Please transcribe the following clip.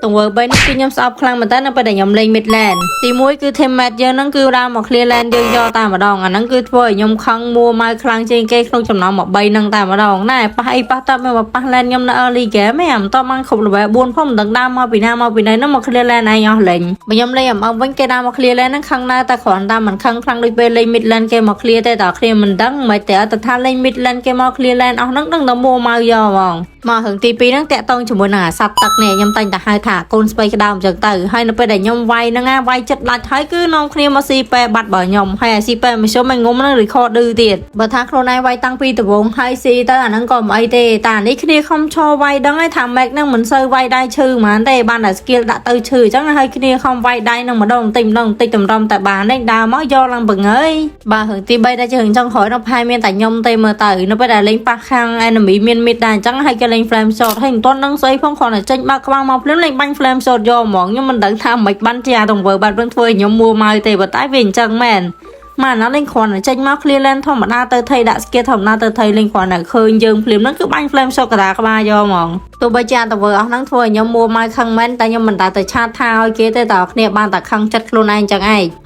ទង្វើ3នេះគឺខ្ញុំស្អប់ខ្លាំងមែនតើនៅពេលដែលខ្ញុំលេង mid lane ទី1គឺ teammate យើងហ្នឹងគឺដើរមក clear lane យើងយកតែម្ដងអាហ្នឹងគឺធ្វើឲ្យខ្ញុំខឹងមួម៉ៅខ្លាំងជាងគេក្នុងចំណោមមក3ហ្នឹងតែម្ដងណែប៉ះអីប៉ះតើមកប៉ះ lane ខ្ញុំនៅ early game ឯងមិនតបានគ្រប់ level 4ផងមិនដឹងដើរមកពីណាមកពីណីហ្នឹងមក clear lane ឯងអស់លេងបើខ្ញុំលេង MM វិញគេដើរមក clear lane ហ្នឹងខឹងដែរតែគ្រាន់តែមិនខឹងខ្លាំងដូចពេលលេង mid lane គេមក clear ទេតើគ្នាមិនដឹងមិនតែតែថាលេង mid lane គេមក clear lane អស់ហ្នឹងដឹងតែមួម៉ៅយកហ្មងមករឿងទី2ហ្នឹងតាក់តងជាមួយនឹងអាសត្វទឹកនេះខ្ញុំតែងតែហៅថាកូនស្បៃក្តៅអញ្ចឹងទៅហើយនៅពេលដែលខ្ញុំវាយហ្នឹងណាវាយចិត្តដាច់ហើយគឺនាំគ្នាមកស៊ីពេបាត់បើខ្ញុំហើយអាស៊ីពេមធ្យមឲ្យងុំហ្នឹង record ឌឺទៀតបើថាខ្លួនឯងវាយតាំងពីដំបូងហើយស៊ីទៅអាហ្នឹងក៏មិនអីទេតែអានេះគ្នាខំឈរវាយដឹងហើយថា mage ហ្នឹងមិនសូវវាយដៃឈឺហ្មងទេបានតែ skill ដាក់ទៅឈឺអញ្ចឹងហើយគ្នាខំវាយដៃហ្នឹងម្ដងបន្តិចម្ដងបន្តិចតម្រុំតែបាននេះដើរមកយកឡើងបង្ើយបាទរឿងទី3ដែលជារឿងចុងក្រោយនៅផែមានតែខ្ញុំទេមើលទៅនៅពេលដែលលេងប៉ះខាង enemy មាន mid ដែរអញ្ចឹងហើយគេលេង flame shot ហើយមិនទាន់ដឹងស្អីផងគ្រាន់តែចេញបើកក្បាលមកភ្លាមលេងបាញ់ flame shot យកហ្មងខ្ញុំមិនដឹងថាមិនបានជាទង្វើបែបហ្នឹងធ្វើឲ្យខ្ញុំមួម៉ៅទេប៉ុន្តែវាអញ្ចឹងមែនមកណាលេងគ្រាន់តែចេញមក clear lane ធម្មតាទៅថៃដាក់ skill ធម្មតាទៅថៃលេងគ្រាន់តែឃើញយើងភ្លាមហ្នឹងគឺបាញ់ flame shot កដាក្បាលយកហ្មងទោះបីជាទង្វើអស់ហ្នឹងធ្វើឲ្យខ្ញុំមួម៉ៅខឹងមែនតែខ្ញុំមិនដែលទៅឆាតថាឲ្យគេទេតើគ្នាបានតែខឹងចិត្តខ្លួនឯងចឹងឯង។